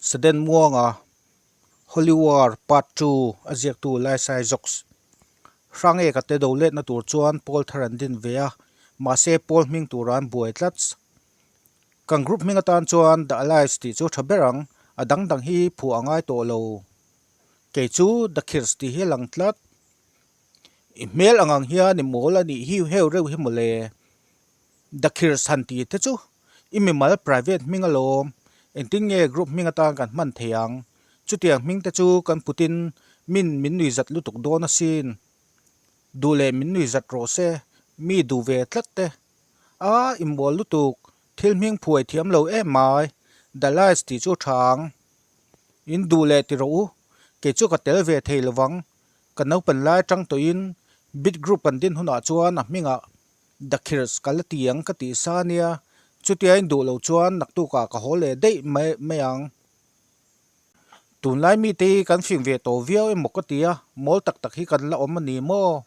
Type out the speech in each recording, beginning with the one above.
Sudden Muanga, Holy War Part Ii a ziaktu Laisai Jocks. Hrang eka te do letna tur chuan pawl thar an din ve a, mahse pawl hming tura an buai tlats. Kan group hming atan chuan The Allies tih chu tha ber ang, a dang dang hi phuah a ngai tawh lo. Kei chu The Khirs tih hi a lang tlat. I hmel ang ang hian i mawl a nih hiu heu reuh hi mawle. The Khirs han tih te chu i mimal private hming alawm, engtin nge group hming atan kan hman thei ang? Chutiang hming te chu kan putin min min nui zat lutuk dawn asin. Duh leh min nui zat rawh se, mi duh ve tlat te. A, i mawl lutuk, thil hming phuai thiam lo em mai, The Lies tih chu tha ang. In duh leh ti rawh u, kei chu ka tel ve thei lovang, ka naupan lai atang tawhin Bit Group kan din hunah chuan a hmingah The Khirs ka la ti ang ka tih sa nia, chutia in duh lo chuan naktukah ka haw leh daih mai mai ang. Tunlai mite hi kan fing ve tawh viau emaw ka ti a, mawl tak tak hi kan la awm a ni maw?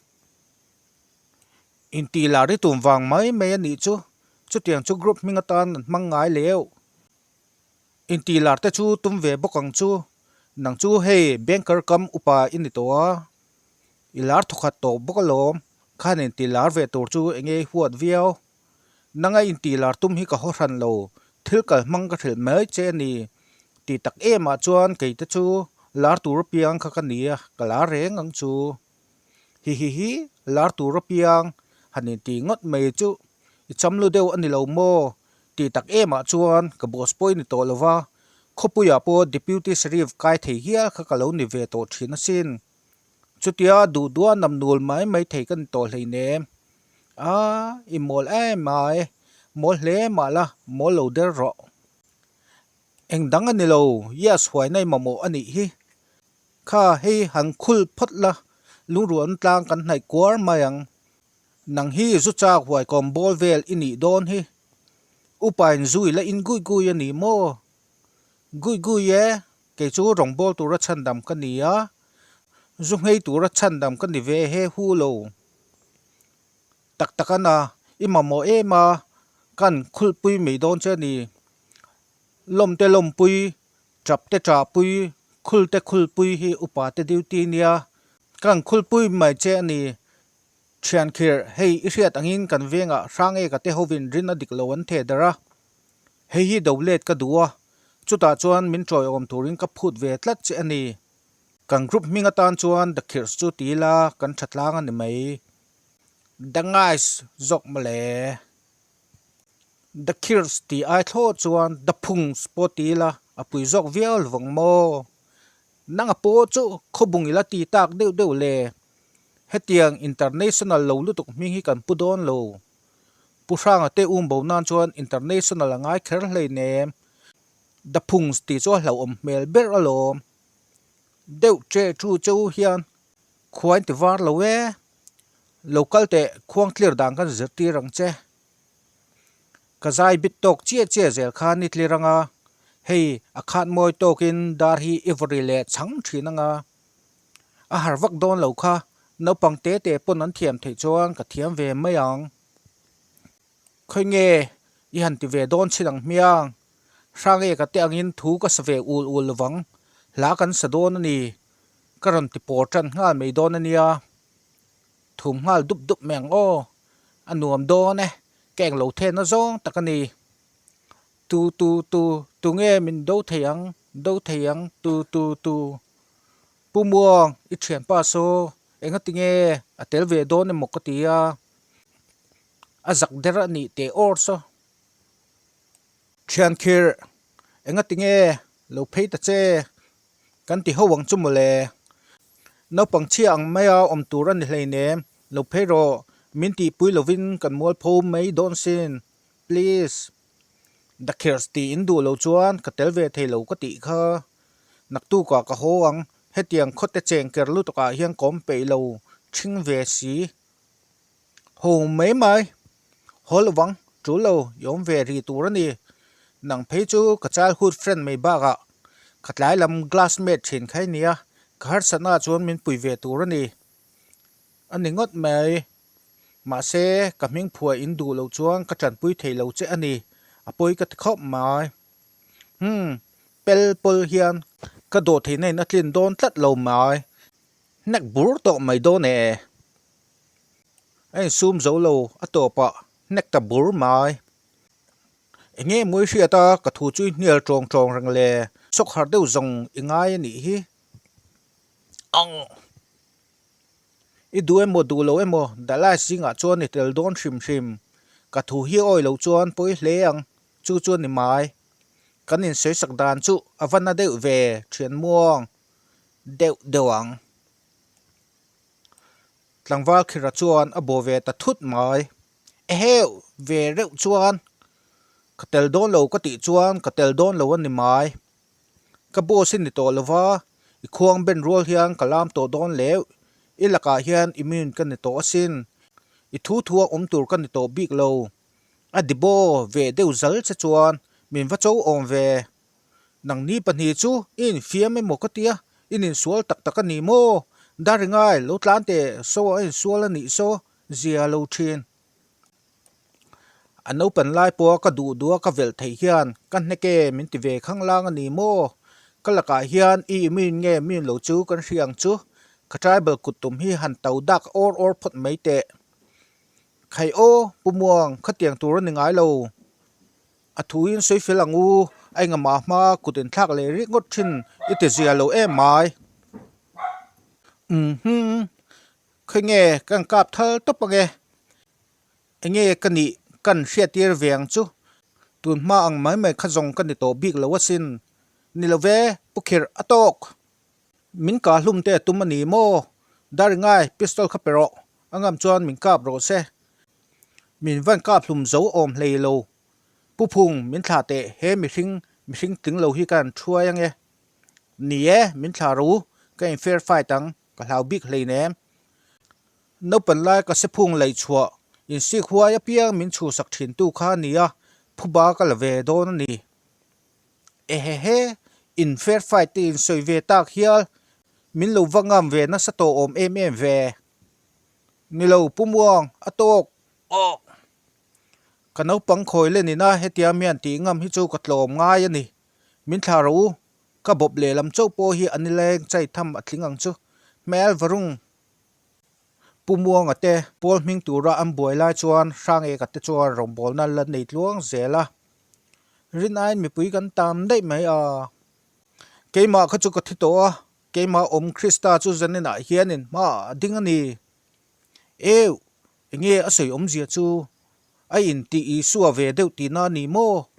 Intih lar i tum vang mai mai a nih chu, chutiang chu group hming atan an hmang ngai leu. Intih lar te chu tum ve bawk ang chu, nang chu hei banker kam upa i ni tawh a, i lar thawkhat tawh bawk alawm, khan intih lar ve tur chu enge i huat viau. Nanga intih lar tum hi ka haw hran lo, thil kal hmang ka hrilh mai che a ni. Tih tak emah chuan kei te chu lar tur apiang kha ka ni a, ka lar reng ang chu. Hihihi, lar tur apiang han intih ngawt mai chu i cham lu deuh a ni lo maw? Tih tak emah chuan ka boss pawh i ni tawh lo va, khawpuiah pawh Deputy Sheriff kai thei hial kha ka lo ni ve tawh thin asin. Chutia duh duh a nam nul mai mai thei ka ni tawh hleinem. A, i mawl em mai, mawl hle mah la, mawl lo der rawh. Eng dang a ni lo, yes huaina i mamawh a nih hi. Kha hei han khul phawt la, lungrualna tlang kan hnaih kuar mai ang. Nang hi zu chak huai kawm bawl vel i nih dawn hi. Upain zu i la in gui gui a ni maw? Gui gui e, kei chu rawngbâwl tura chhandam ka ni a, zu nghei tura chhandam ka ni ve he hu lo. Tak tak a na, i mamawh em a, kan khulhpui mai dawn che a ni. Lawmte lawmpui, ṭapte ṭahpui, khulte khulpui hi upate duty nia, kan khulpui mai che a ni. Thiankhirh, hei i hriat angin kan vengah Hrangeka te hovin rin a dik lo an theh der a, hei hi do let ka duh a, chutah chuan min tawiawm turin ka phut ve tlat che a ni. Kan group hming atan chuan The Khirhs chu ti ila kan tha tlang a ni mai. The Ngais zawk mawle. The Khirhs tih ai thlawh chuan The Phungs pawh ti ila a pui zawk viau lovang maw? Nanga pawh chu khawbung ila ti tak deuh deuh le. Hetiang international lo lutuk hming hi kan pu dawn lo. Pu Hranga te um bo nan chuan international a ngai kher hleinem. The Phungs tih chu a hlauhawm hmel ber alawm. Deuh che chu cheu hian khuain ti var lo e. Lo kal teh khuang tlir dan kan zirtir ang che. Ka zai bit tawk chiah chiah zel kha ni tlir anga hei a khat mawi tawkin dar hi i vawri leh chhang thin anga a har vak dawn lo kha naupang te te pawn an thiam theih chuan ka thiam ve mai ang. Khawi nge i han ti ve dawn chin ang hmiang? Hrang e ka te angin thu ka sa ve ul ul lovang, hla kan sa dawn a ni. Ka rawn ti pawr tan nghal mai dawn a nia. Thum nghal dup dup mai ang aw. A nuam dawn e, ka englo then a zawng tak a ni. Tu tu tu, tu nge min do thei ang, do thei ang, tu tu tu. Pu Muang, i thianpa saw engati nge a tel ve dawn emaw ka ti a. A zak der a nih teh awr saw. Thian khirh, engati nge lo phei ta che? Kan ti ho ang chu mawle. Naupang chhia ang maia awm tur a ni hleinem, lo phei rawh, min tihpui lovin kan mualpho mai dawn sin. Please. The Khirhs tih in duh lo chuan ka tel ve thei lo ka tih kha. Naktukah ka haw ang, hetiang khawte cheng ker lutukah hian ka awm peih lo, ṭhing ve si. Ho mai mai, haw lo vang, tul lo, i awm ve ri tur a ni. Nang phei chu ka childhood friend mai bakah ka tlai lam classmate thin kha i nia, ka harsatna chuan min pui ve tur a ni. A ni ngawt mai. Mahse, ka hming phuah in duh loh chuan ka tanpui thei lo che a ni, a pawi ka ti khawp mai. Humm, pel pawl hian ka dawhtheihna in a tlin dawn tlat lo mai. Hnek bur tawh mai dawn e. A insum zo lo a tawpah hnek ta bur mai. Enge mawi hriat a ka thu chu i hnial tawng tawng reng le, sawk harh deuh zawng i ngai a nih hi. Ang! I duh emaw duh lo emaw Dalai zingah chuan i tel dawn hrim hrim. Ka thu hi awi loh chuan pawi hle ang, chu chu a ni mai. Kan insawisak dan chu a va na deuh ve thian muang deuh deuh ang. Tlangval Khira chuan a bawh ve ta thut mai. Eheu! Ve reuh chuan ka tel dawn lo ka tih chuan ka tel dawn lo a ni mai. Ka boss i ni tawh lo va, i khuang ben rual hian ka lam tawh dawn leuh. I lakah hian immune ka ni tawh asin. I thu thu a awm tur ka ni tawh bik lo. A dibaw ve deuh zal che chuan min va cho awm ve. Nangni pahnih chu i infiam emaw ka tia, i ninsual tak tak a ni maw? Daringai, lo tlan teh, saw a insual a nih saw, zia lo thin. A naupan lai pawha ka duh duh a ka velh theih hian ka hnek e min ti ve khanglang a ni maw? Ka lakah hian i immune nge immune lo chu kan hria ang chu. Ka tribal kut tum hi han to dak awr awr phawt mai teh. Khai aw, Pu Muang, khatiang tur a ni ngai lo. A thuin sawi fel ang u, a engahmah hma kut inthlak leh rik ngawt thin i ti zia lo em mai. Umm Khawi nge kan kap thal tawp ange? Enge ka nih kan hriattir ve ang chu? Tun hma ang mai mai kha zawng ka ni tawh bik lo asin. Ni lo ve, Pu Khirh a tawk. Min kah hlum te a tum a ni maw? Daringai, pistol kha pe rawh. A ngam chuan min kap rawh se. Min van kap hlum zo awm hlei lo. Pu Phung, min thlah teh, he mihring, mihring tling lo hi ka han thuai ange. Ni e, min thlah rawh u, ka in fair fight ang. Ka hlau bik hleinem. Naupan lai ka sephung laih chhuah insik huai apiang min chhuhsak thintu kha a ni a, phuba ka la ve dawn a ni. Ehehe, in fair fight te in sawi ve tak hial, min lo va ngam ve nasa tawh awm em em ve. Ni lo Pu Muang, a tawk awk. Ka naupang khawi len ina hetia mian tih ngam hi chu ka tlawm ngai a ni. Min thlah rawh u, Ka bawp lehlam chauh pawh hi a nileng chai tham a tling ang chu. Hmel varung Pu Muanga te pawl hming tura an buai lai chuan Hrangeka te chuan rawngbawlna la nei tluang zel a. Rin aiin mipui kan tam daih mai a. Keimah kha chu ka thi tawh a, keimah awm Krista chu zaninah hianin hmaah a ding a ni. Eu! Enge a sawi awmzia chu? A intih Isua ve deuh tihna a ni maw?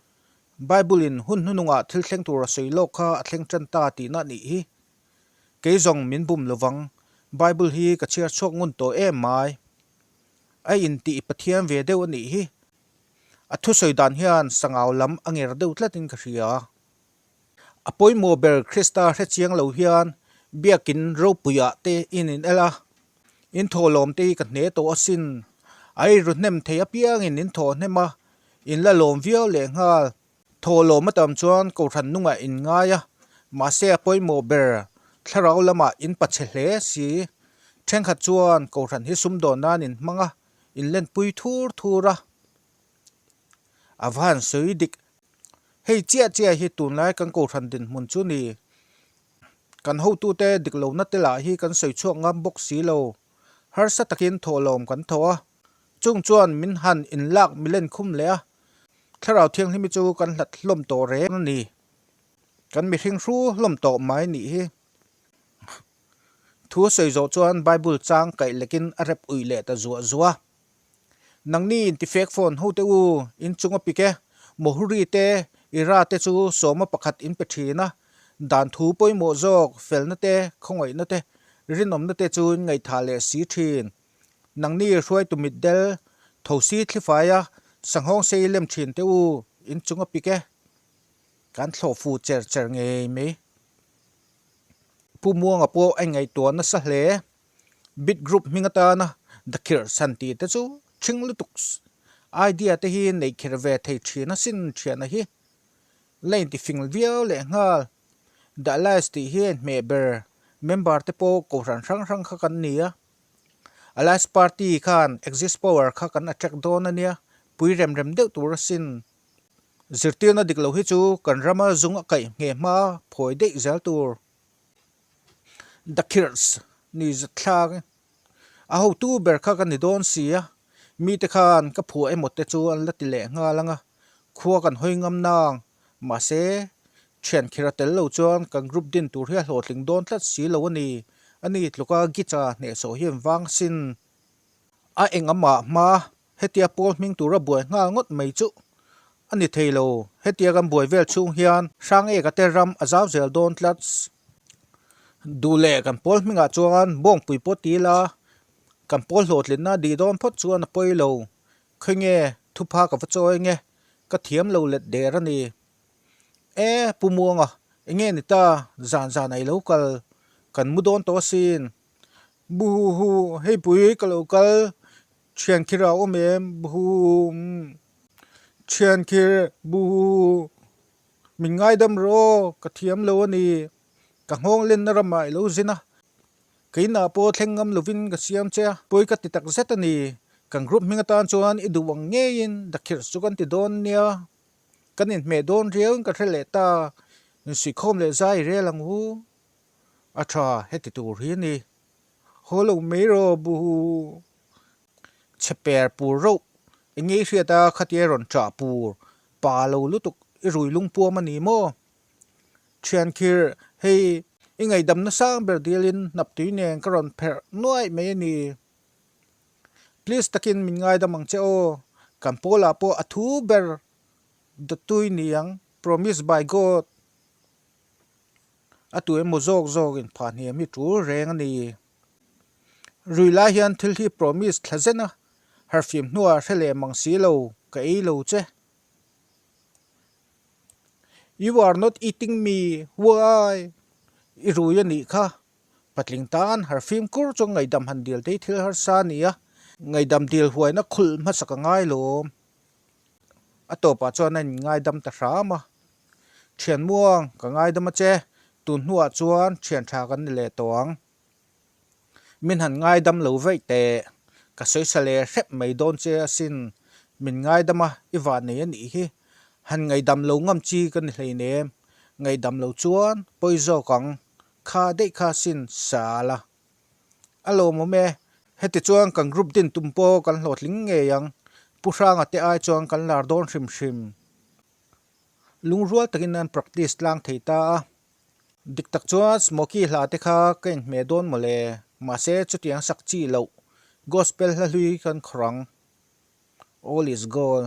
Bible-in hun hnunungah thil thleng tur a sawi lawk kha a thleng tan ta tihna a nih hi. Kei zawng min bum lovang, Bible hi ka chhiar chhuak ngun tawh em mai. A intih Pathian ve deuh a nih hi. A thusawi dan hian sangau lam a nger deuh tlatin ka hria. A pawimawh ber Krista hre chiang lo hian biakin ropuiah te in in el a, in thawhlawm te hi ka hne tawh asin. A eiru hnem thei apiangin in thawh hnem a, in la lawm viau leh nghal. Thawhlawm a tam chuan kohhran nungah in ngai a, mahse a pawimawh ber thlarau lamah in pachhe hle si. Thenkhat chuan kohhran hi sumdawn nan in hmang a, in lenpui thur thur a. A va han sawi dik Hei chiah chiah hi tunlai kan kohhran dinhmun chu ni. Kan hotute dik lohna te lah hi kan sawi chhuak ngam bawk si lo. Harsa takin thawhlawm kan thaw a, chung chuan min han inlak milen khum leh a, Thlarau Thianghlim hi chu kan hlat hlawm tawh reng a ni. Kan mihring hru hlawm tawh mai nih hi. Thu a sawi zawh chuan Bible chang kaih lekin a rep uih leh ta zuah zuah a. Nangni intifek phone ho te u, in chung a pik e, Mohuri te, Ira te chu sawma pakhat in pe thin a, dan thu pawimawh zawk, felna te, khawngaihna te, rinawmna te chu in ngaihthah leh si thin. Nangni hruaitu mitdel, thosi thlifaia sanghawng sei lem thin te u, in chung a pik e. Kan thlawh fu cher cher ngei mai. Pu Muanga pawh a ingaihtuah nasa hle. Bit group hming atana dakhirh san tih te chu thing lutuk idea te hi neih kher ve thei thin asin thiana hi la intifing viau leh nghal. The Alliance tih hi a inhmeh ber member te pawh kohhran hrang hrang kha kan ni a. Alliance party khan exist power kha kan attract dawn ania pui rem rem deuh tur asin. Zirtirna dik lo hi chu kan rama zung a kaih ngheh hma phawi daih zel tur. The Khirhs ni zat thlak a hotu ber kha ka ni dawn si a, mite khan ka phuah emaw te chu an la ti leh nghal ang a, khua kan hawi ngam nang. Mahse, thian khirh a tel lo chuan kan group din tur hi a hlawhtling dawn tlat si lo a ni. Ani tluka Gitcha hnehsawh hi an vang asin. A eng amah hma Hetia pawl hming tura buai nghal ngawt mai chu a ni thei lo. Hetia kan buai vel chhung hian hrang eka te ram a zau zel dawn tlats. Duh leh kan pawl hmingah chuan bawngpui pawh ti ila, kan pawl hlawhtlinna dih dawn phawt chuan a pawi lo. Khawi nge thupha ka va chawi nge ka thiam lo let der a ni. E Pu Muanga, enge ni ta zan zan a i lo kal, kan mu dawn tawh asin. Buhuhu, hei pui ka lo kal, thian khir a awm em? Buhuhu, umm. Thian khir, buhuhu, min ngaidam rawh aw, ka thiam lo a ni. Ka nghawng lenna ramah i lo zin a, keinah pawh thleng ngam lovin ka siam che a, pawi ka ti tak zet a ni. Kan group hming atan chuan i duh ang ngeiin Dakhirh chu kan ti dawn nia. Kan inhmeh dawn riauin ka hre leh ta, insuihkhawm leh zai rel ang u. A tha heti tur hi a ni. Haw lo mai rawh buhu. Chhe per pur rauh. Eng nge i hriat a khatia rawn chah pur pa lo lutuk i rui lungpuam a ni maw? Thian khirh hei i ngaihdamna sang ber dilin hnaptui nen ka rawn pherh nuaih mai a ni. Please takin min ngaidam ang che aw. Kan pawlah pawh a thu ber dawtui ni ang promise by God. A tu emaw zawk zawk in phah hniam hi tul reng a ni. Rui lai hian thil hi promise thla zen a, harhfim hnuah hre leh mang si lo, ka ei lo che. You are not eating me, why? I rui a nih kha. Patling tan harhfim kur chu ngaihdam han dil te hi thil harsa a ni a, ngaihdam dil huaina khulh hmasak a ngai lawm. A tawpah chuan a inngaidam ta hram a, Thian muang, ka ngaidam a che, tun hnuah chuan thian tha kan ni leh tawh ang. Min han ngaidam lo vaih teh, ka sawisa leh hrep mai dawn che asin, min ngaidam a, i vah nei a nih hi, han ngaihdam lo ngam chi ka ni hleinem, ngaihdam lo chuan pawi zawk ang, kha daih kha sin sal a. A lawmawm e, heti chuan kan group din tum pawh kan hlawhtling ngei ang, Pu Hranga te ai chuan kan lar dawn hrim hrim. Lungrual takin an practice tlang thei ta a, dik tak chuan Smoky hla te kha ka inhmeh dawn mawle, mahse chutiang sak chi loh gospel hla hlui kan khawrh ang. All is goal.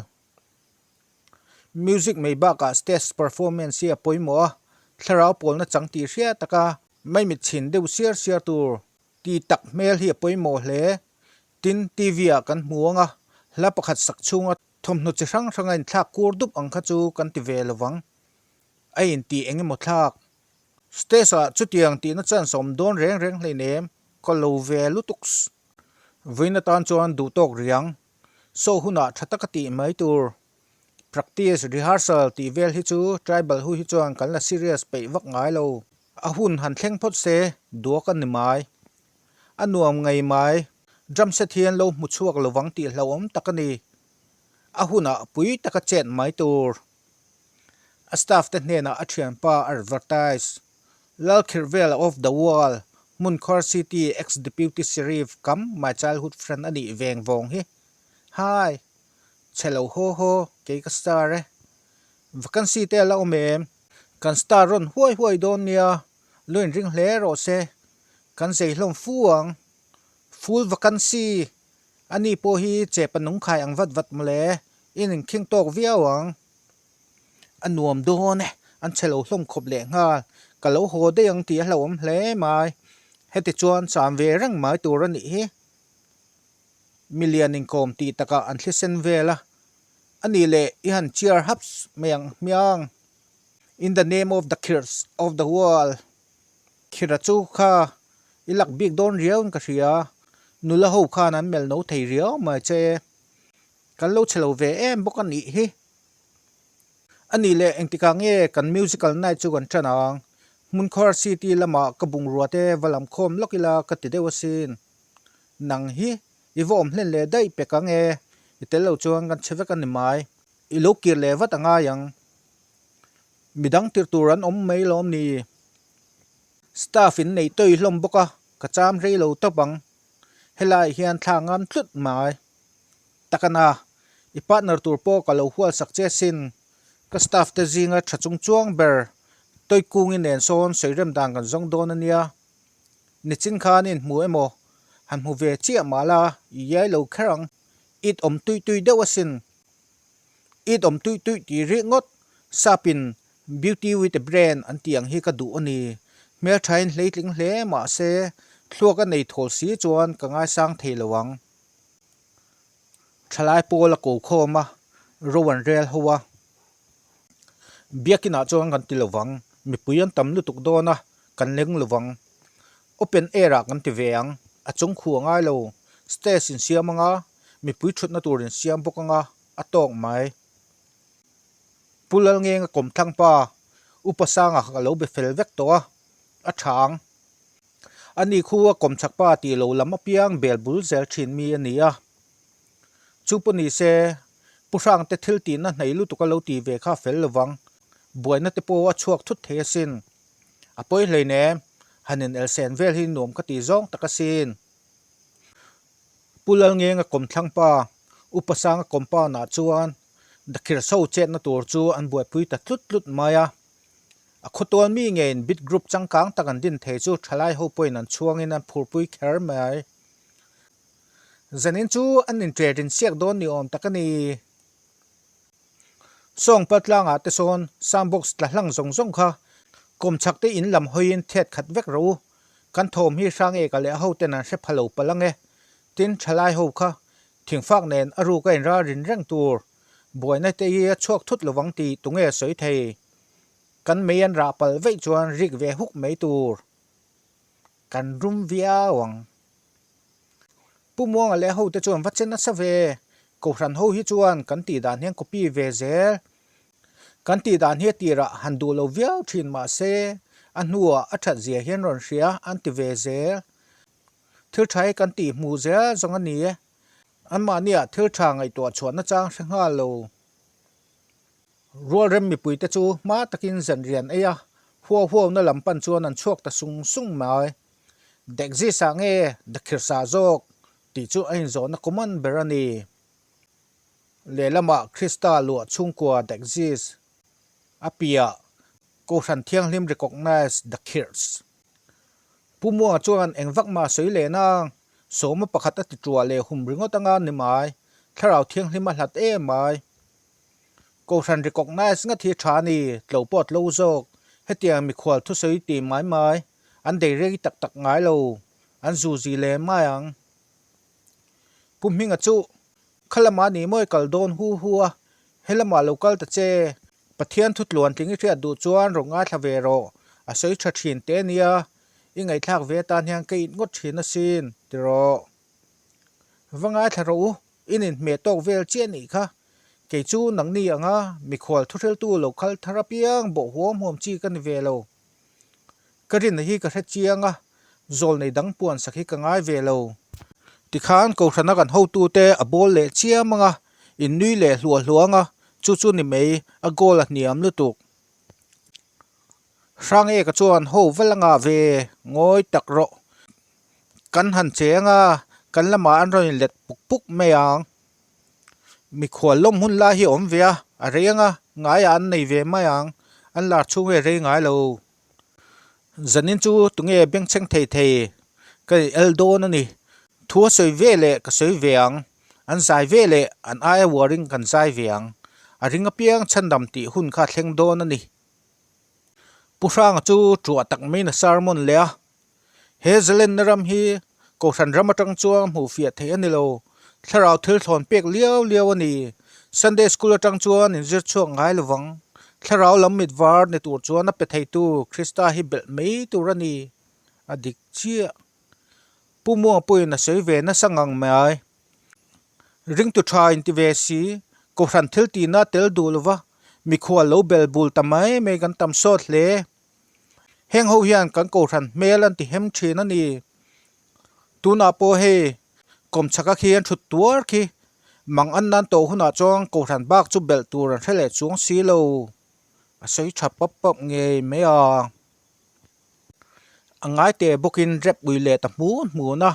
Music mai bakah stage performance hi a pawimawh a, thlarau pawlna chang tih hriat taka maimit chhin deuh siar siar tur ti tak hmel hi a pawimawh hle. Tin, TV ah kan hmu ang a, hla pakhat sak chhunga thawmhnaw chi hrang hranga inthlak kur dup ang kha chu kan ti ve lo vang. A intih eng emaw thlak. Stage ah chutiang tihna chance a awm dawn reng reng hleinem, ka lo ve lutuks. Vawiin atan chuan duhtawk riang Show hunah tha taka tih mai tur. Practice, rehearsal tih vel hi chu tribal hu hi chuan kan la serious peih vak ngai lo. A hun han thleng phawt se, duak a ni mai. A nuam ngei mai. Drum set hi an lo hmu chhuak lovang tih hlauhawm tak a ni. A hunah pui taka chet mai tur. A staff te hnenah a thianpa a advertise. Lalkhirhvela of the world, Hmunkhawr City ex-Deputy Sheriff kam my childhood friend a nih veng vawng hi. Hi! Chhe lo haw haw, kei ka star e. Vacancy te a la awm em? Kan star rawn huai huai dawn nia, lo inring hle rawh se. Kan zei hlawm fu ang. Full vacancy! Ani pawh hi chepa nungkhai ang vat vat mawle, in inkhing tawk viau ang. A nuam dawn e, an chhe lo hlawm khawp leh nghal. Ka lo haw daih ang tih a hlauhawm hle mai. Heti chuan cham ve reng mai tur a nih hi. Milian inkawm tih takah an thlisen vel a. A nih leh i han cheer haps mai ang hmiang. In the name of the khirhs of the world. Khirha chu kha i lak bik dawn riauin ka hria. Nula ho khan an melh no thei riau mai che. Kan lo chhe lo ve em bawk a nih hi. A nih leh engtikah nge kan musical night chu kan ṭan ang? Hmunkhawr City lamah ka bungrua te va lam khawm lawk ila ka ti deuh asin. Nang hi i va awm hlen leh daih pek ang e, i tel lo chuan kan chhe vek a ni mai. I lo kir leh vat a ngai ang. Midang tirh tur an awm mai lawm ni? Staff in neih tawi hlawm bawk a, ka cham rei lo tawp ang. Helaiah hian thla ngam tlut mai. Takana, i partner tur pawh ka lo hual sak che sin. Ka staff te zinga tha chung chuang ber Tawikung i nen sawn sawi rem dan kan zawng dawn a nia. Nichin khan i inhmu emaw? Han hmu ve chiah mah la, i iai lo kher ang. It awm tuih tuih deuh asin. It awm tuih tuih tih rih ngawt. Sapin Beauty with a brain an tih ang hi ka duh a ni. Hmelthain hleitling hle mah se, thluak a nei thawl si chuan ka ngaisang thei lo ang. Thalai pawl a ko khawm a, ro an rel ho a. Biakinah chuan kan ti lovang, mipui an tam lutuk dawn a, kan leng lovang. Open air ah kan ti ve ang, a chung khu a ngai lo, stage in siam anga, mipui thutna tur in siam bawk anga, a tawk mai. Pu Lalngenga kawmthlang pa, Upa Sanga kha ka lo be fel vek tawh a, a tha ang. Ani khu a kawmchhak pa tih lo lam apiang bel bul zel thin mi a ni a. Chu pawh ni se, Pu Hrangte thil tihna hnei lutuk a lo ti ve kha fel lovang, buaina te pawh a chhuak thut thei asin. A pawi hleinem, han in elsen vel hi nuam ka ti zawng tak asin. Pu Lalngenga kawmthlang pa, Upa Sanga compound ah chuan Dakhirso chetna tur chu an buaipui ta tlut tlut mai a. A khawtual mi ngeiin bit group changkang tak an din thei chu thalai ho pawhin an chhuangin an phurpui kher mai. Zanin chu an inṭe rin siak dawn ni awm tak a ni. Sawng paltlangah te sawn sound box tla hlang zawng zawng kha kawmchhak te in lam hawiin thiat khat vek rawh u. Kan thawm hi hrang eka leh a hoten an hre pha lo palh ang e. Tin, thalai ho kha thingfak nen a ruk a inral rin reng tur. Buaina te hi a chhuak thut lovang tih tunge sawi thei. Kan mei an rah palh veih chuan rik ve huk mai tur. Kan rum viau ang. Pu Muanga leh hote chuan va che nasa ve. Kohhran ho hi chuan kan tih dan hian copy ve zel. Kan tih dan hi a tirah han duh lo viau thin mah se a hnuah a that zia hian rawn hria an ti ve zel. Thil tha hi kan tih hmuh zel zawng a ni e. Anmahniah thil tha ngaihtuah chhuah nachang hre nghal lo. Rualrem mipuite chu hma takin zanrian ei a, huau huauna lam pan chuan an chhuak ta sung sung mai. Dekzis-ah nge Dakhirsa zawk tih chu a inzawhna common ber a ni. Lehlamah Krista luah chhungkua Dekzis a piah Kohhran Thianghlim Recognise Dakhirs. Pu Muanga chuan eng vak mah sawi leh nang, sawma pakhat a ti tuah leh hum ringawt anga ni mai, Thlarau Thianghlim a hlat em mai. Kohhran recognise ngat hi tha a ni, tlo pawh a tlo zawk. Hetiang mikhual thusawi ti mai mai, an dei rei tak tak ngai lo, an zu zi leh mai ang. Pu Hminga chu, Kha lamah ni mawi kal dawn hu hu a, he lamah lo kal ta che. Pathian thu tluan tling i hriat duh chuan rawn ngaithla ve rawh, a sawi tha thin teh nia, i ngaihthlak ve atan hian ka it ngawt thin asin, ti rawh. Va ngaithla rawh u. In inhmeh tawk vel chiah nih kha. Kei chu nangni anga mikhual thuhriltu lo khal thar apiang bawh huam huam chi ka ni ve lo. Ka rinna hi ka hre chiang a, zawl nei dang puan sak hi ka ngai ve lo. Tikhan Kohhrana kan hotute a bawl leh chiam anga, in nui leh hluah hluah anga, chu chu ni mai, a goal a hniam lutuk. Hrang eka chuan ho va la ngah ve, ngawi tak rawh. Kan han cheng a, kan lamah an rawn inlet puk puk mai ang. Mikhual lawm hun lai hi a awm ve a, a rei anga ngaiah an nei ve mai ang, an lar chhung hi a rei ngai lo. Zanin chu tunge bengchheng thei thei ka in el dawn a ni. Thu a sawi ve leh ka sawi ve ang, an zai ve leh an aia uarin kan zai ve ang. A ring apiang chhandam tih hun kha a thleng dawn a ni. Pu Hranga chu tuah tak maiin a sermon leh a, He zalenna ram hi Kohhran ram atang chuan hmuh fiah theih a ni lo. Thlarau thil thlawn pek liau liau a ni. Sunday School atang chuan in zir chhuak ngai lovang. Thlarau lam mit var ni tur chuan a pe theitu Krista hi belh mai tur a ni. A dik chiah. Pu Muanga pawhin a sawi ve nasa ngang mai. Ringtu tha inti ve si, Kohhran thil tihna tel duh lova mikhual lo bel bul ta mai mai kan tam sawt hle. Heng ho hian kan kohhran hmel an ti hem thin a ni. Tunah pawh hei kawmchhaka khi an thut tuar khi. Mang an nan tawh hunah chuan Kohhran bak chu belh tur an hre leh chuang si lo. A sawi tha pawp pawp ngei mai a. A ngai teh bawkin rep ui leh ta hmun hmun a.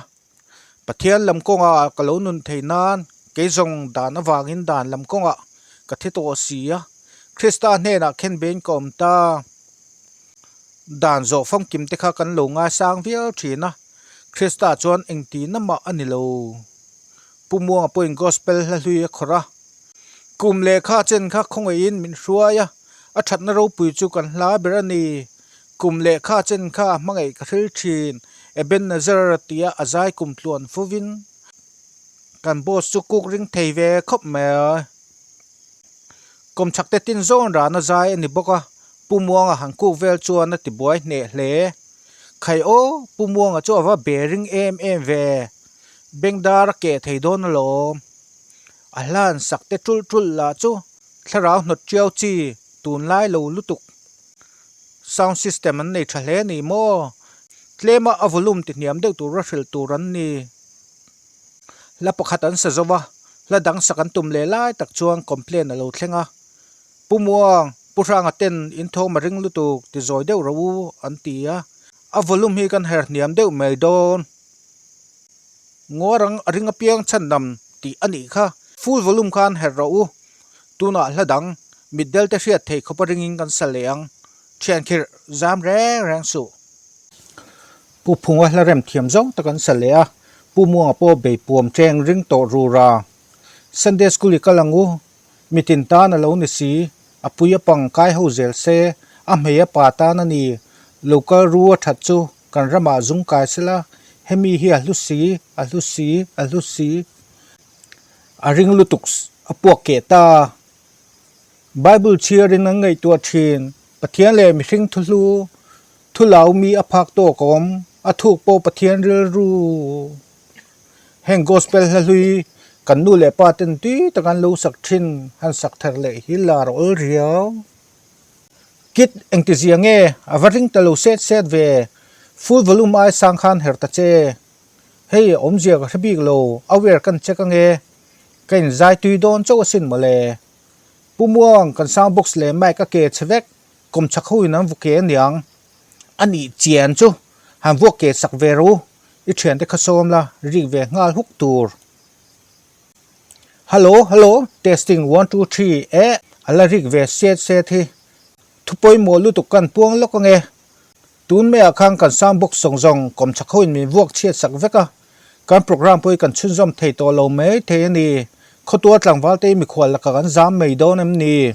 Pathian lam kawngah ka lo nun thei nan kei zawng dan avangin dan lam kawngah ka thi tawh si a. Krista hnenah khen bein ka awm ta. Dan zawh famkim te kha kan lo ngaisang viau thin a, Krista chuan engtihna mah a ni lo. Pu Muanga pawhin Gospel hla hlui a khawrh a, Kum lehkha chen kha khawngaihin min hruai a, a thatna ropui chu kan hla ber a ni. Kum lehkha chen kha a hmangaih ka hril thin, Ebenezer tia a zai kum tluan fuvin kan boss chu kuk ring thei ve khawp mai a. Kawmchhak te tin zawn rana zai a ni bawk a, Pu Muanga han kuk vel chuan a ti buai hneh hle. Khai aw, Pu Muanga chu a va be ring em em ve. Bengdar a keh thei dawn alawm. A hlan sak te ṭulh ṭulh lah chu thlarau hnawt ṭiau chi tunlai lo lutuk. Sound system an nei ṭha hle a ni maw? Tlema a volume ti hniam deuh tura hrilh tur an ni. Hla pakhat an sa zo va, hla dang sak an tum leh lai tak chuan complaint a lo thleng a. Pu Muang, Pu Hranga ten in thawm a ring lutuk ti zawi deuh rawh u an ti a. A volume hi kan her hniam deuh mai dawn. Nguarang a ring apiang chhandam tih a nih kha. Full volume khan her rawh u. Tunah hla dang, mitdel te hriat theih khawp a ringin kan sa leh ang. Thian khirh zam reng reng suh. Pu Phunga hla rem thiam zawng tak an sa leh a, Pu Muanga pawh bei puam teng ring tawh rur a. Sunday School i kal ang u, mitin tan a lo ni si, a pui a pang kai ho zel se, a hmei a pa tan a ni, lo kal ru a that chu kan ramah zung kai sela, hemi hi a hlu si, a hlu si, a hlu si. A ring lutuk a puak keh ta. Bible chhiarin an ngaihtuah thin, Pathian leh mihring thuhlu, thulau mi a phak tawk a awm, a thuk pawh Pathian rilru. Heng Gospel hla hlui kan nu leh pa ten tui tak an lo sak thin han sak ther leh hi lar awl riau. Kit engtizia nge a va ring ta lo set set ve, full volume ai sang khan her ta che. Hei awmzia ka hre bik lo, aware kan check ange, ka inzai tui dawn chauh asin mawle. Pu Muang, kan sound box leh mic a ke chhe vek, kawmchhak ho in an vu ke aniang. A nih chian chu han vuak ke sak ve ro, i thiante kha sawm la, rik ve nghal huk tur. Hello, hello, testing one two three, eh, a la rik ve set set hi. Thu pawimawh lutuk kan puang lawk ange. Tun maiah khan kan sound box zawng zawng kawmchhak ho in min vuak chhiat sak vek a, kan program pawh hi kan chhunzawm thei tawh lo mai thei a ni. Khawtua tlangval te hi mikhual lakah kan zam mai dawn em ni?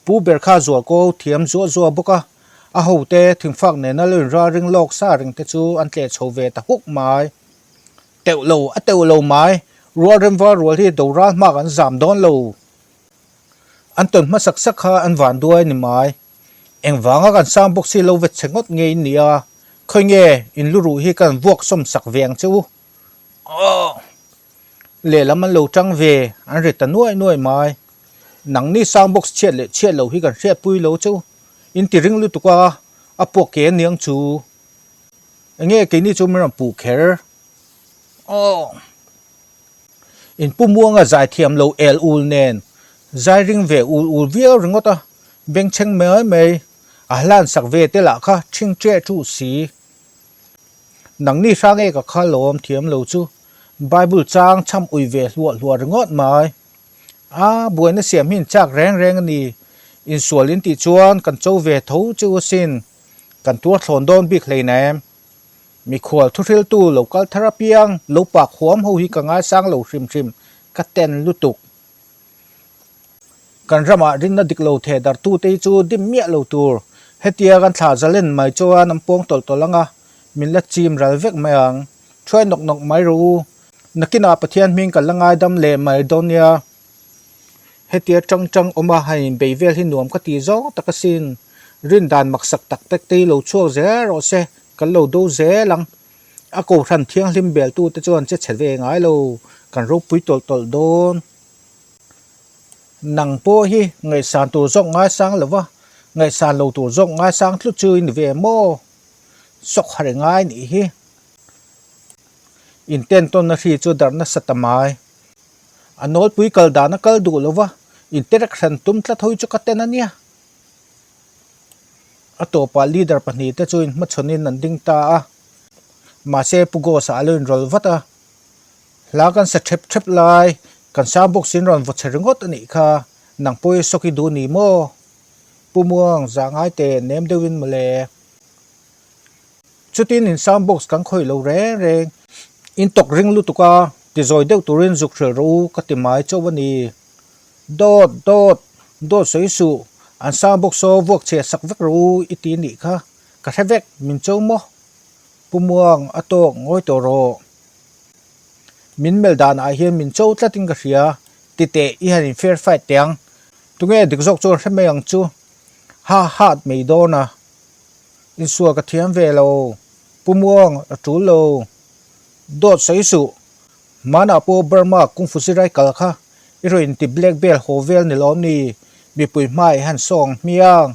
Pu ber kha zual ko thiam zuah zuah bawk a, a hote thingfak nena lo inral ring lawk sa reng te chu an tleh chho ve ta huk mai. Teuh lo, a teuh lo mai, rual remval rual hi doral hma kan zam dawn lo. An tawn hmasak sak kha an van duai ni mai. Engvanga kan sang bawk si lo vet che ngawt nge in nia, khawi nge in luruh hi kan vuak sawm sak ve ang che u. Aww! Lehlam an lo tang ve, an ri ta nuai nuai mai. Nangni sound box chhiat leh chhiat lo hi kan hriatpui lo che u. In ti ring lutuk a, a puak ke aniang chu. Enge keini chu min rawn puh kher. Aww! In pu muanga zai thiam lo el ul nen zai ring ve ul ul viau ringawt a, bengchheng mai mai a hlan sak ve te lah kha ṭhing ṭeh ṭuh si. Nangni hrang e ka kha lawm thiam lo chu Bible chang chham ui ve hluah hluah ringawt mai. A, buaina siam hi in chak reng reng a ni. Insual in tih chuan kan cho ve tho chu asin, kan tuar thlawn dawn bik hleinem. Mikhual thuhriltu lo kal thar apiang lo pak huam ho hi ka ngaisang lo hrim hrim, ka ten lutuk. Kan ramah rinna dik lo theh dartute hi chu dim miah lo tur. Hetia kan thlah zalen mai chuan an puang tawlh tawlh ang a, min la chim ral vek mai ang. Thuai nawk nawk mai rawh u. Nakinah Pathian hming kan la ngaidam leh mai dawn nia. Hetia tang tang awm a han inbei vel hi nuam ka ti zawng tak asin. Rin dan maksak tak tak te hi lo chhuak zel rawh se, kan lo do zel ang. A kohhran thianghlim beltute chuan che chhe ve ngai lo, kan ropui tawlh tawlh dawn. Nang pawh hi ngaihsan tur zawk ngaisang lo va, ngaihsan lo tur zawk ngaisang tlut chu i ni ve maw? Sawk har i ngai nih hi. Inten tawnna hri chu darh nasa ta mai. A nawlpui kal dan a kal duh lo va, interaction tum tlat ho hi chu ka ten a nia. A tawpah leader pahnihte chu inhmachhawnin an ding ta a, mahse Pu Ghost-a a lo inrawlh vat a. Hla kan sa thep thep lai, kan sang bawk sin rawn vaw chhe ringawt a nih kha, nang pawh i sawk i duh ni maw? Pu Muang, zah ngai teh nem deuhin mawle. Chutin in sound box kan khawih lo reng reng. In tawk ring lutuk a, ti zawi deuh turin zuk hrilh rawh u ka ti mai chauh a ni. Dawt, dawt, dawt sawi suh, an sound box saw vuak chhiah sak vek rawh u i ti nih kha, ka hre vek, min cho maw? Pu Muang, a tawk ngawi tawh rawh. Min melh danah hian min cho tlatin ka hria, ti teh i han in fair fight teh ang. Tunge dik zawk chuan hre mai ang chu. Ha hat mai dawn a. Insual ka thiam ve lo. Pu Muang, a tul lo. Dawt sawi suh. Hmanah pawh Burma Kung Fu Zirai kal kha i rawn inti black belt haw vel ni lawm ni? Mipui hmai han sawng hmiang.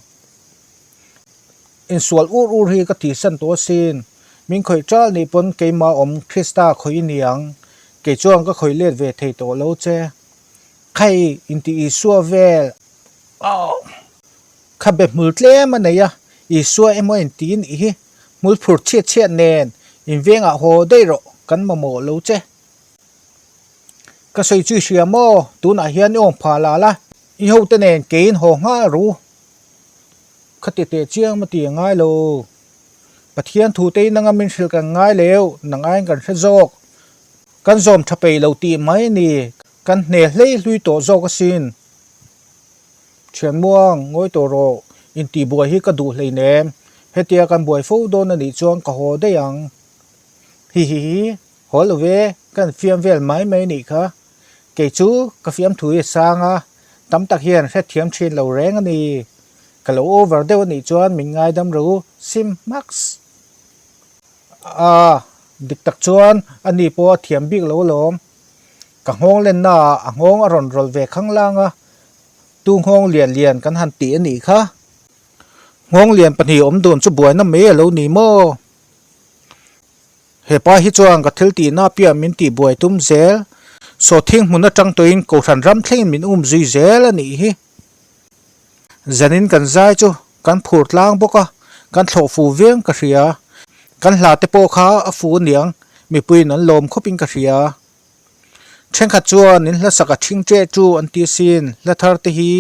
Insual ur ur hi ka tihsan tawh asin. Min khawih ṭal nih pawn keimah awm Krista khawih i ni ang. Kei chuan ka khawih let ve thei tawh lo che. Khai, inti Isua vel. Aww. Kha be hmul tlem a nei a, Isua emaw in ti nih hi, hmul phur chhiat chhiat nen in vengah haw daih rawh, kan mamawh lo che. Ka sawi chu i hria maw, tunah hian i awm phah la la, i hote nen keiin haw nghal ru. Kha ti teh chiang maw ti a ngai lo. Pathian thu te in anga min hrilh kan ngai leu, nang aiin kan hre zawk. Kan zawm tha peih lo tih mai a ni, kan hne hlei hlui tawh zawk asin. Thianmuang, ngawi tawh rawh, intihbuai hi ka duh hleinem, hetia kan buai fo dawn a nih chuan ka haw daih ang. Hihihi, haw lo ve, kan fiam vel mai mai nih kha. Kei chu ka fiamthu hi a sang a, tam tak hian hrethiam thin lo reng a ni. Ka lo over deuh a nih chuan min ngaidam ro sim hmaks. A, dik tak chuan a ni pawh a thiam bik lo alawm. Ka nghawng lenna ah a nghawng a rawn rawlh ve khanglang a, tu nghawng lian lian kan han tih a nih kha. Nghawng lian pahnih awm dun chu buaina mai a lo ni maw? Hepa hi chuan ka thil tihna piah min tih buai tum zel, sawhthing hmun atang tawhin kohhran ram thlengin min um zui zel a nih hi. Zanin kan zai chu kan phur tlang bawk a, kan thlawh fu viang ka hria. Kan hla te pawh kha a fu aniang, mipuiin an lawm khawpin ka hria. Thenkhat chuan in hla sak a thing ṭeh chu an ti asin, hla thar te hi.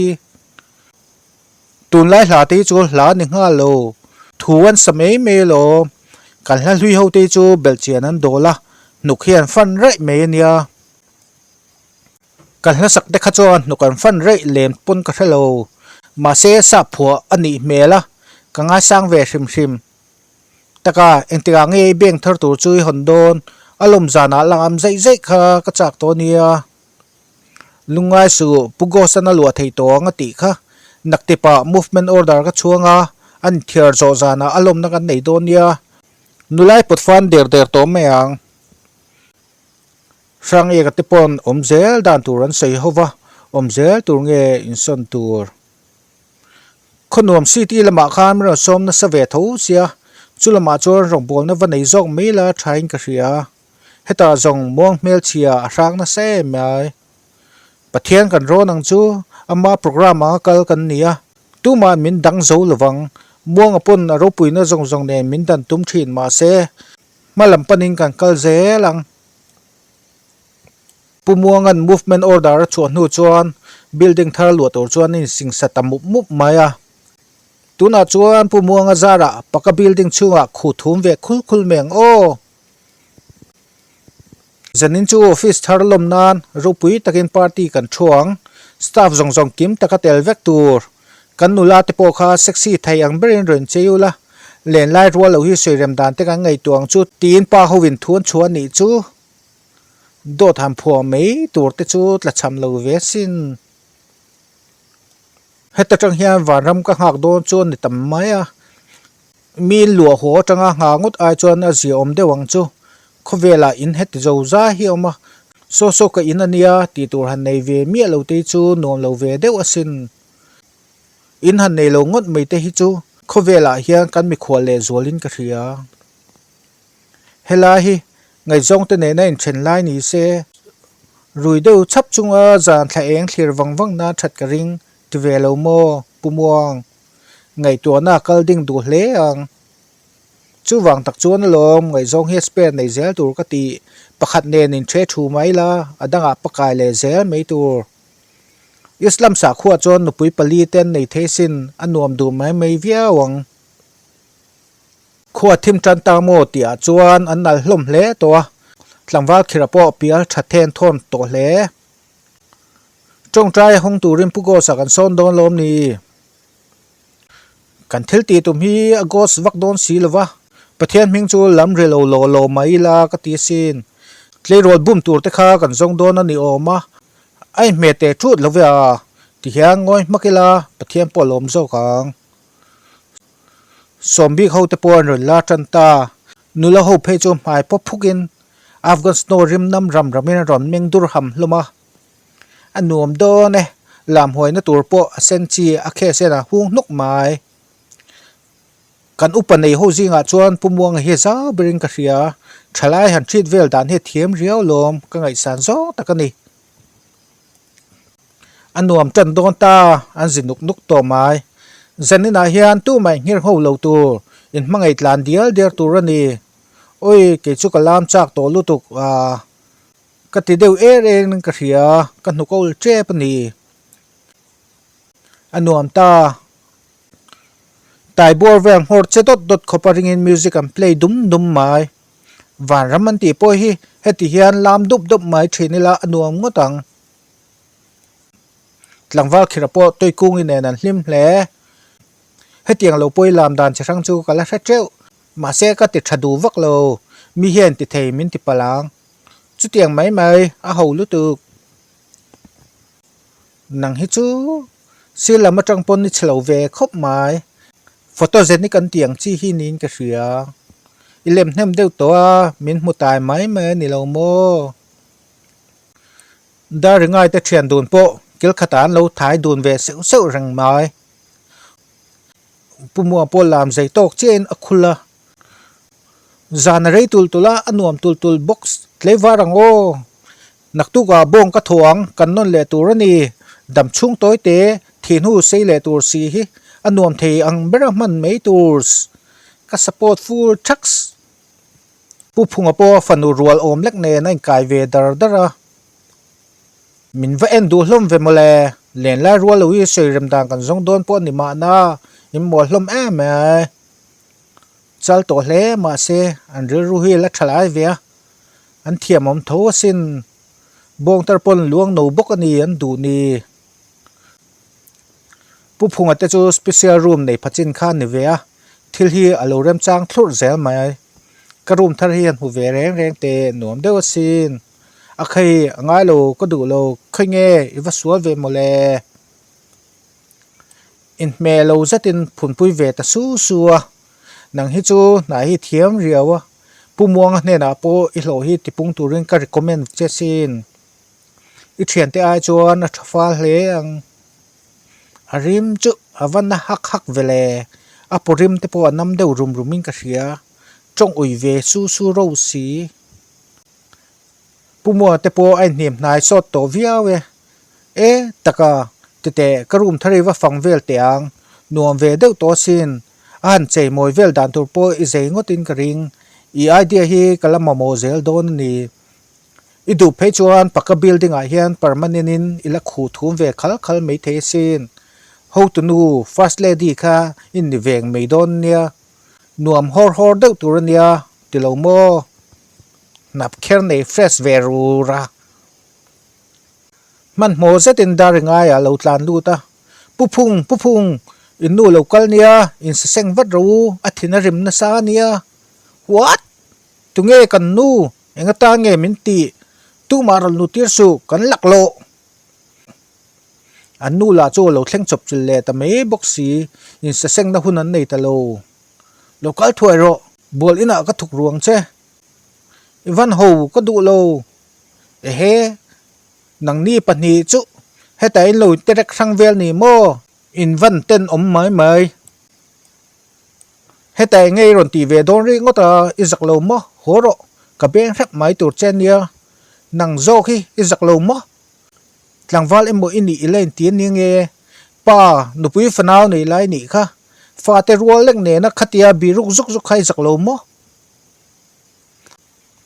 Tunlai hla te hi chu hla a ni nghal lo, thu an sa mai mai alawm. Kan hla hlui ho te hi chu belhchian an dawl a, hnuk hi an fan raih mai a nia. Kan hla sak te kha chuan hnuk an fan raih lem pawn ka hre lo, mahse sap phuah a nih hmel a, ka ngaisang ve hrim hrim. Taka, engtikah nge i bank thar tur chu i hawn dawn? A lawm zanah la am zaih zaih kha ka chak tawh a nia. Lungngai suh, Pu Ghost-an a luah thei tawh ang a tih kha. Naktipah movement order ka chhuang a, an inthiar zawh zanah a lawmna kan nei dawn nia. Nulai pawt fan der der tawh mai ang. Hrangeka te pawn awm zel dan tur an sawi ho va, awm zel tur nge insawn tur? Khawnuam city lamah khan min rawn sawm nasa ve tho sia, chu lamah chuan rawngbawlna va nei zawk mai la thain ka hria. Hetah zawng muang hmelchhia a hrang nasa em mai. Pathian kan rawn ang chu, ama programme anga kal kan ni a, tuma'n min dang zo lovang. Muanga pawn a ropuina zawng zawng nen min dan tum thin mahse, hma lam panin kan kal zel ang. Pu Muanga'n movement order a chhuah hnu chuan building thar luah tur chuan a insingsa ta mup mup mai a. Tunah chuan Pu Muanga zarah paka building chhungah khu thum ve khul khul mai ang aw. Zanin chu office thar lawm nan ropui takin party kan thu ang. Staff zawng zawng kim taka tel vek tur. Kan nula te pawh kha sexy thei ang berin rawn chei ula, lenlai rual lo hi sawirem dan te kan ngaihtuah ang chu tiin pa hovin thu an chhuah a nih chu. Dawt han phuah mai tur te chu tla cham lo ve sin. Heta tang hian vanram ka nghak dawn chu a ni tam mai a, mi luah haw atanga nghah ngawt ai chuan a zia awm deuh ang chu. Khawvelah in heti zo zai hi a awm a, saw saw ka in a nia tih tur han nei ve miah lo te hi chu nuam lo ve deuh asin. In han nei lo ngawt mai te hi chu khawvelah hian kan mikhual leh zualin ka hria. Helai hi ngaihzawngte nena inthen lai ni se. Rui deuh chhap chunga zan thla eng thlir vang vang nan that ka ring ti ve lo maw Pu Muang? Ngaihtuahna a kal ding duh hle ang. Chuvang tak chuan alawm ngaihzawng hi spare nei zel tur ka ti. Pakhat nen in the thu mai la, a dangah pakai leh zel mai tur. Islam sakhua chuan nupui pali te an nei thei sin, a nuam duh mai mai viau ang. Khua thim tan ta maw tih ah chuan an nal hlawm hle tawh a, tlangval khirah pawh pial tha then thawn tawh hle. Tawngtai a hawng turin Pu Ghost-a kan sawn dawn lawm ni? Kan thil tih tum hi a ghost vak dawn si lo va, Pathian hming chu lam ri lo law law mai ila ka ti asin. Tleirawl bum tur te kha kan zawng dawn a ni awm a, a inhmeh teh thut lo ve a, tihian ngawi hmak ila Pathian pawh a lawm zawk ang. Sawm bik ho te pawh an rawn la tan ta, nula ho phei chu hmai pawp phukin Afghan snow rim nam ram ramin a rawn meng dur ham hlawm a. A nuam dawn e, lam huaina tur pawh a sen chi a khe sen a hung hnuk mai. Kan upa nei ho zingah chuan Pu Muanga hi zau berin ka hria, thalai han treat vel dan hi a thiam riau lawm, ka ngaihsan zawng tak a ni. A nuam tan dawn ta, an zi nuk nuk tawh mai. Zaninah hian tumah inghir ho lo tur, inhmangaih tlan dial dial tur a ni. Awi, kei chu ka lam chak tawh lutuk a. Ka ti deuh er er in ka hria, ka hnuk a ul tep a ni. A nuam ta. Taibuar vel nghawr che dawt dawt khawp a ringin music an play dum dum mai. Vanram an tih pawh hi heti hian lam dup dup mai thin ila a nuam ngawt ang. Tlangval khirah pawh Tuikungi nen an hlim hle. Hetiang lo pawi lam dan chi hrang chu ka la hre teuh. Mahse ka ti tha duh vak lo, mi hian ti thei min ti palh ang. Chutiang mai mai a ho lutuk. Nang hi chu sir lam atang pawn ni chhe lo ve khawp mai. Photogenic an tih ang chi hi niin ka hria. I lem hnem deuh tawh a, min hmu tai mai mai a ni lo maw? Daringai te thian dun pawh kil khatah an lo thai dun ve seuh seuh reng mai. Pu Mua pawh lam zei tawk chiahin a khul a, zan a rei tul tul a, a nuam tul tul box tlei var ang aw. Naktukah bawng ka thaw ang, kan nawn leh tur a ni. Dam chhung tawi te, thih hnu sei leh tur si hi a nuam thei ang bera hman mai turs. Ka support full thaks. Pu Phunga pawh fanu rual awm lek nen a inkai ve dar dar a. Min va en duh hlawm ve mawle, len lai rual lo hi sawi rem dan kan zawng dawn pawh a ni mahna, in mual hlawm em mai. Chal tawh hle mahse an rilru hi la tha lai ve a, an thiamawm tho asin. Bawngtar pawn luang no bawk a ni an duh ni. Pu Phunga te chu special room nei phachin kha a ni ve a, thil hi a lo remchang thlurh zel mai. Ka room thar hi an hmu ve reng reng teh nuam deuh asin. A khei a ngai lo ka duh lo khawi nge i va sual ve mawle. Inhmeh lo zetin phunpui ve ta su su a, nang hi chu hnai hi thiam riau a, Pu Muanga hnenah pawh i hlawh hi tipung turin ka recommend che sin. I thiante ai chuan a tha fal hle ang. A rim chu a va na hak hak ve le, a paw rim te pawh a nam deuh rum rum in ka hria, tawng ui ve su su ro si. Pu Mua te pawh a inhnim hnai sawt tawh viau e. E, taka, titeh ka room thar i va fang vel teh ang, nuam ve deuh tawh asin, a han chei mawi vel dan tur pawh i zei ngawtin ka ring, i idea hi ka la mamawh zel dawn a ni. I duh phei chuan paka building ah hian permanent in i la khuh thum ve khal khal mai thei asin. Hotunu, First Lady kha i ni veng mai dawn nia. Nuam hawr hawr deuh tur a nia, ti lo maw? Hnap kher nei fresh ve rur a. Hmanhmawh zetin Daringaiah a lo tlan lut a, Pu Phung, Pu Phung, in nu lo kal nia, in saseng vat ro u, a thin a rim nasa a nia. What? Tunge kan nu? Eng atan nge min tih? Tumah rawn lut tir suh, kan laklawh. An nu lah chu a lo thleng chawp chilh leh ta mai bawk si, insasengna hun an nei ta lo. Lo kal thuai rawh, bual inah ka thuk ruang che. I van ho ka duh lo. Ehe, nangni pahnih chu hetah in lo interek hrang vel ni maw? In van ten awm mai mai. Hetah eng nge i rawn tih ve dawn rih ngawt a, i zak lo maw? Haw rawh, ka beng hrep mai tur che nia. Nang zawk hi i zak lo maw? Tlangval emaw i nih i la inti a nia nge? Pa, nupui fanau nei lai nih kha. Fate rual lek nena khatia biruk zuk zuk kha i zak lo maw?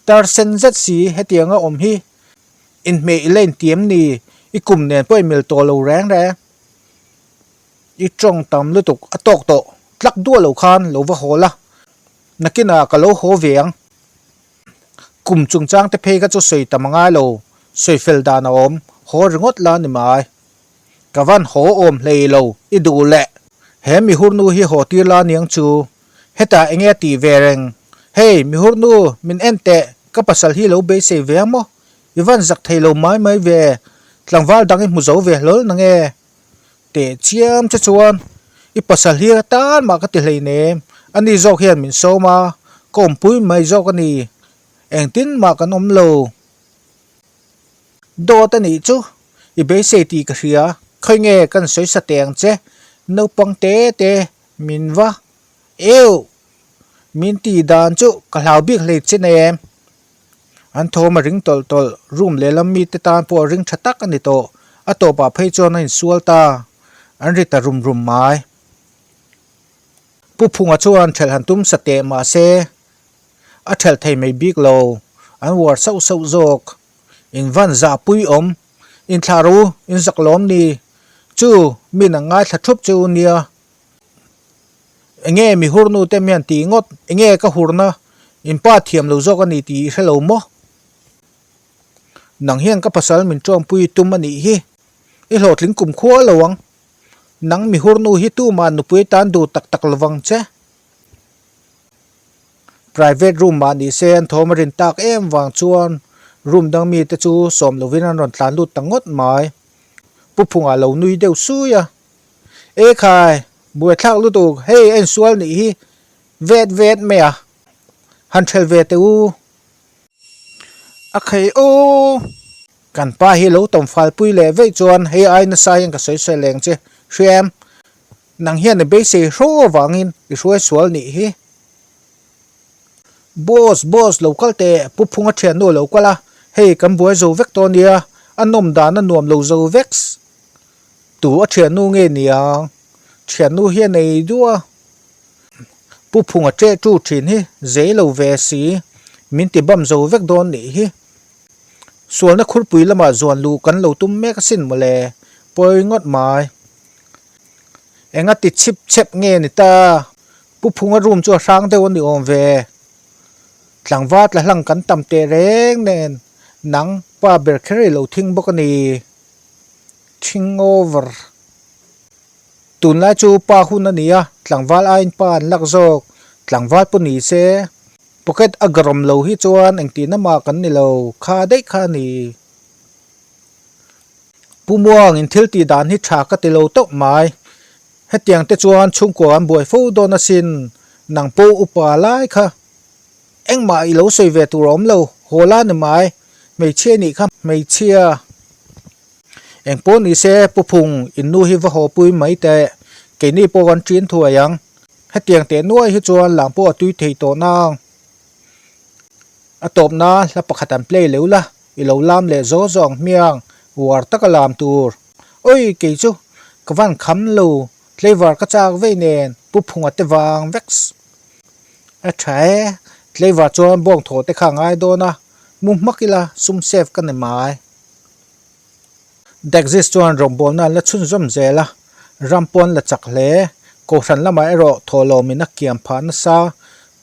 Tar sen zet si hetianga awm hi inhmeh i la inti em ni? I kum nen pawh i mil tawh lo reng reng. I tawng tam lutuk a tawk tawh tlak duah lo khan lo va haw la, nakinah ka lo haw ve ang. Kum chungchang te phei kha chu sawi tam a ngai lo, sawi fel dan a awm, haw ringawt la ni mai. Ka van haw awm hlei lo, i duh leh. He mihurnu hi haw tir la niang chu, hetah enge a tih ve reng? Hei, mihurnu, min en teh, ka pasal hi lo beisei ve ang maw? I van zak thei lo mai mai ve, tlangval dang i hmu zo ve hlawl nange? Teh chiam che chuan i pasal hi atan mah ka ti hleinem, ani zawk hian min sawm a, ka awmpui mai zawk a ni, engtin mah kan awm lo. Dawt a nih chu, i beisei tih ka hria, khawi nge kan sawi sa teh ang che, naupang te te min va eu, min tih dan chu ka hlau bik hlei che nem. An thawm a ring tawlh tawlh, room lehlam mite tan pawh ring tha tak a ni tawh. A tawpah phei chuan a insual ta, an ri ta rum rum mai. Pu Phunga chuan ṭhelh han tum sa teh mah se, a ṭhelh thei mai bik lo, an uar sauh sauh zawk. In van zah pui awm, inthlah ru, in zak lawm ni, chu min an ngaithla ṭhup che u nia. Enge mi hurnu te mian tih ngawt, enge ka hurna in pa thiam lo zawk a ni tih i hre lo maw? Nang hian ka pasal min ṭawmpui tum a nih hi, i hlawhtling kum khua lo ang. Nang mi hurnu hi tumah nupui tan duh tak tak lovang che. Private room mah ni se an thawm a rin tak em vang chuan room dang mite chu sawm lovin an rawn tlan lut ta ngawt mai. Pu Phunga lo nui deuh sui a. E khai, buaithlak lutuk, hei a insual nih hi vet vet mai a, han ṭhel ve teh u. A khei aw, kan pa hi lo tawm falpui leh veih chuan hei ai nasa hian ka sawi sawi leng che, hria em? Nang hian i beisei hraw avangin i hruai sual nih hi. Boss, boss, lo kal teh, Pu Phunga ṭhiannu a lo kal a, hei kan buai zo vek tawh nia, a nawm dan a nuam lo zo vek. Tu a thiannu nge niang? Thiannu hi a nei duh a, Pu Phunga ṭeh ṭu ṭhin hi zei lo ve si, min ti bam zo vek dawn nih hi. Sualna khurpui lamah zuan luh kan lo tum mek asin mawle, pawi ngawt mai. Enga ti chhip chhep nge ni ta? Pu Phunga room chu a hrang deuh a ni awm ve. Tlangval tla hlang kan tam teh reng nen, nang pa ber kher i lo thing bawk a ni. Thing over. Tunlai chu pa hun a ni a, tlangval aiin pa an lak zawk. Tlangval pawh ni se, pocket a garawm lo hi chuan engtihna mah kan ni lo, kha daih kha a ni. Pu Muang in thil tih dan hi tha ka ti lo tawp mai. Hetiang te chuan chhungkua an buai fo dawn asin, nang pawh upa lai kha. Engmah i lo sawi ve tur a awm lo, haw la ni mai, hmeichhia nih kha hmeichhia. Engpawh ni se Pu Phung, in nu hi va haw pui mai teh, keini pawh kan ṭin thuai ang. Hetiang teh nuai hi chuan lang pawh a tui thei tawh nang. A tawpna hla pakhat an play leu la, i lo lam leh zaw zaw ang hmiang, uar taka lam tur. Oi, kei chu ka van kham lo, tleivar ka chak vei nen, Pu Phunga te vang veks. A tha e, tleivar chuan bawng thaw te kha a ngai dawn a, mu hmak ila sum save ka ni mai. Dexis chuan rawngbawlna an la chhunzawm zel a, ram pawh an la chak hle. Kohhran lamah erawh thawhlawmin a kiam phah nasa,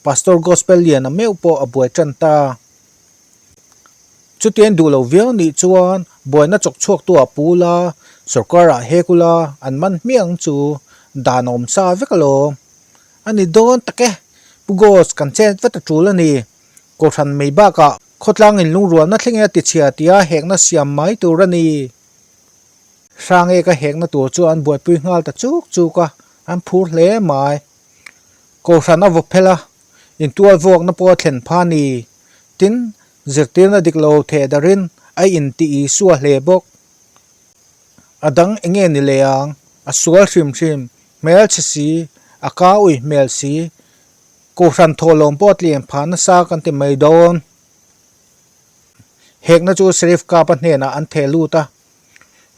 Pastor Gospel Liana meuh pawh a buai tan ta. Chutiang duh lo viau nih chuan buaina chawk chhuaktu ah pu la, sorkar ah hek ula an man hmiang chu dan a awm sa vek alawm. A ni dawn tak e, Pu Gos kan chet vat a tul a ni. Kohhran mai bakah khawtlang in lungrualna thleng e a ti chhia tia hekna siam mai tur a ni. Hrang eka hekna tur chu an buaipui nghal ta chuk chuk a, an phur hle mai. Kohhran a vaw phel a, intual vuakna pawh a thlen pha a ni. Tin, zirtirna dik lo theh darin a inti Isua hle bawk. A dang enge ni leh ang? A sual hrim hrim, hmel chhe si, a ka ui hmel si. Kohhran thawhlawm pawh a tlian phah nasa kan ti mai dawn. Hekna chu Sheriff Kapa hnenah an theh lut a.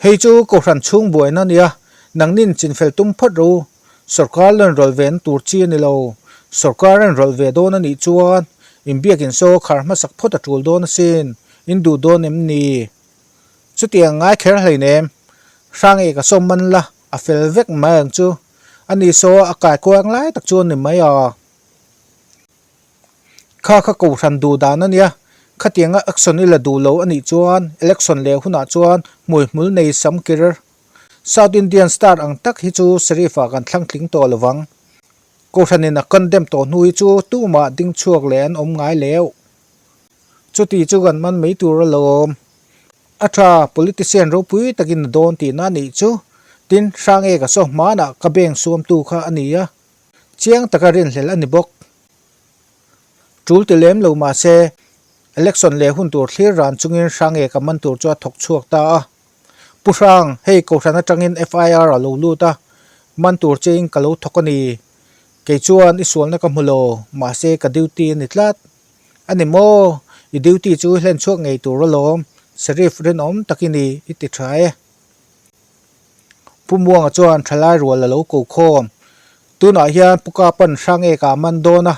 Hei chu Kohhran chhung buaina a nia, nangnin chinfel tum phawt ro. Sorkar loan rawlh ve na tur chi a ni lo. Sorkar an rawlh ve dawn a nih chuan inbiakin saw khar hmasak phawt a tul dawn asin, in duh dawn em ni? Chutiang ngai kher hleinem, hrang e ka sawm man la, a fel vek mai ang chu. Ani saw a kai kuang lai tak chu a ni mai a. Kha kha kohhran duh dan a nia, khatianga action i la duh lo a nih chuan election leh hunah chuan hmuihmul nei sam kir South Indian star ang tak hi chu Sheriff ah kan thlang tling tawh lovang. Kohhranin a condemn tawh hnu hi chu tumah ding chhuak leh an awm ngai leuh. Chuti chu kan man mai tur alawm. A tha, politician ropui takin a dawn tihna a nih chu. Tin, Hrangeka saw hmanah ka bank suamtu kha a ni a. Chiang taka rinhlelh a ni bawk. Tul ti lem lo mah se, election leh hun tur thlir ran chungin Hrangeka man tur chu a thawk chhuak ta a. Pu Hrang, hei Kohhran atangin FIR a lo lut a, man tur chein ka lo thawk a ni. Kei chuan i sualna ka hmu lo, mahse ka duty a ni tlat. A ni maw? I duty chu i hlen chhuak ngei tur alawm, Sheriff rinawm tak i ni, i ti tha e. Pu Muanga chuan thalai rual a lo ko khawm. Tunah hian Pu Kapan Hrangeka a man dawn a,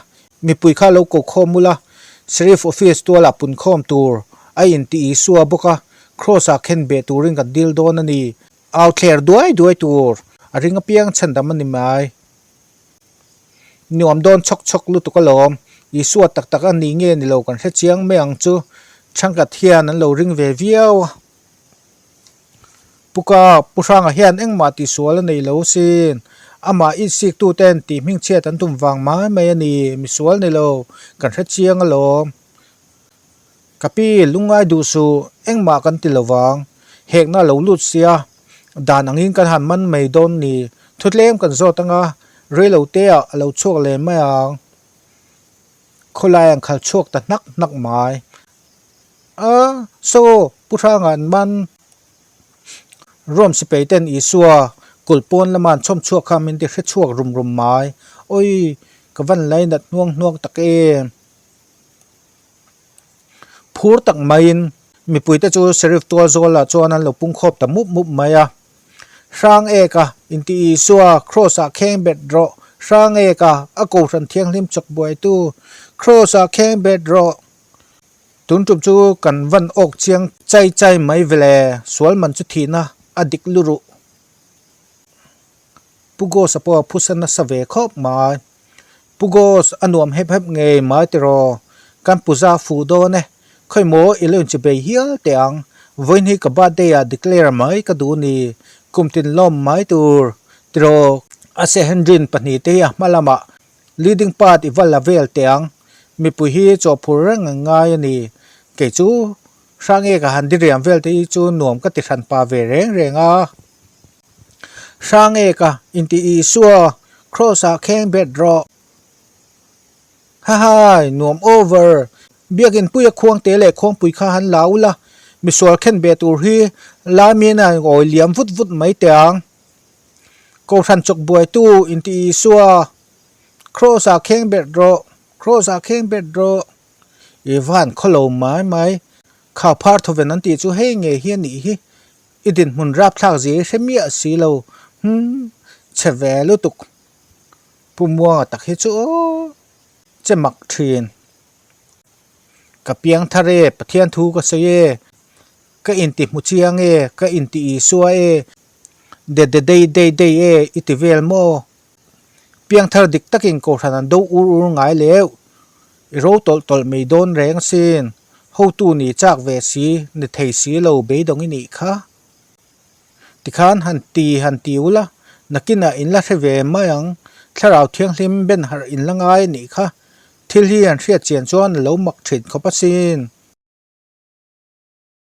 mipui kha lo ko khawm ula, Sheriff Office tualah pun khawm tur a inti Isua bawk a, Kraws-ah khen beh turin kan dil dawn a ni. Au thler duai duai tur a ring apiang chhandam a ni mai. Nuam dawn chhawk chhawk lutuk alawm, Isua tak tak a ni nge ni lo kan hre chiang mai ang chu, Chhangkhat hian an lo ring ve viau a. Puka, Pu Hranga hian engmah tihsual a nei lo sin. Amah insik tuten tih hmingchhiat an tum vang mai mai a ni, misual ni lo, kan hre chiang alawm. Ka pi, lungngai duh suh, engmah kan ti lo vang. Hekna a lo lut sia, dan angin kan han man mai dawn ni. Thutlem kan zawt anga, reilo te ah a lo chhuak leh mai ang. Khawlai an khal chhuak ta hnak hnak mai. A, saw, Pu Hranga an man. Rome sipai ten Isua kulh pawn lama an chhawm chhuak kha min ti hre chhuak rum rum mai. Awi, ka van lainat hnuang hnuang tak em. Phur tak maiin mipuite chu Sheriff Tualzawla chuan an lo pungkhawp ta mup mup mai a. Hrang eka inti Isua Kraws-ah kheng bet rawh, Hrang eka a Kohhran Thianghlim chawk buaitu Kraws-ah kheng bet rawh. Tun tum chu kan van awk chiang chai chai mai vele, sual man chu thihna a dik luruh. Pu Gos-a pawh a phusa nasa ve khawp mai. Pu Gos, a nuam hep hep ngei mai tiraw? Kan puza fuh dawn e, khawi maw i lo inchi bei hial teh ang. Vawiin hi ka birthday ah declare mai ka duh ni, kum tin lawm mai tur tiraw? A Sehendrin pahnihte hi a hma lamah Leading part i va la vel teh ang. Mipui hi chawhphur reng an ngai a ni. Kei chu Hrange ka han diriam vel te hi chu nuam ka ti hran pa ve reng reng a. Hrange ka inti Isua Kraws ah kheng bet rawh. Hahai, nuam over. Biakin puia khuangte leh khuangpui kha han la ula, misual khen ve tur hi Laimin a ngawi liam vut vut mai teh ang. Kohhran chawk buaitu inti Isua, Kraws ah kheng bet rawh, Kraws ah kheng bet rawh. I van khawlo mai mai, khau phar thawven an tih chu hei ngei hi a nih hi, i dinhmun rapthlak zia i hre miah si lo, hum, chhe ve lutuk. Pu Muanga tak hi chu aw, che mak thin. Ka piang thar e, Pathian thu ka sawi e, ka inti hmu chiang e, ka inti Isua e, De de dei dei dei e i ti vel maw? Piangthar dik takin Kohhran an do ur ur ngai leuh. I ro tawlh tawlh mai dawn reng asin. Hotu ni chak ve si, ni thei si lo beidawng i nih kha. Tikhan han ti han ti ula, nakinah in la hre ve mai ang. Thlarau Thianghlim ben harh in la ngai a nih kha. Thil hi han hriat chian chuan a lo mak thin khawp asin.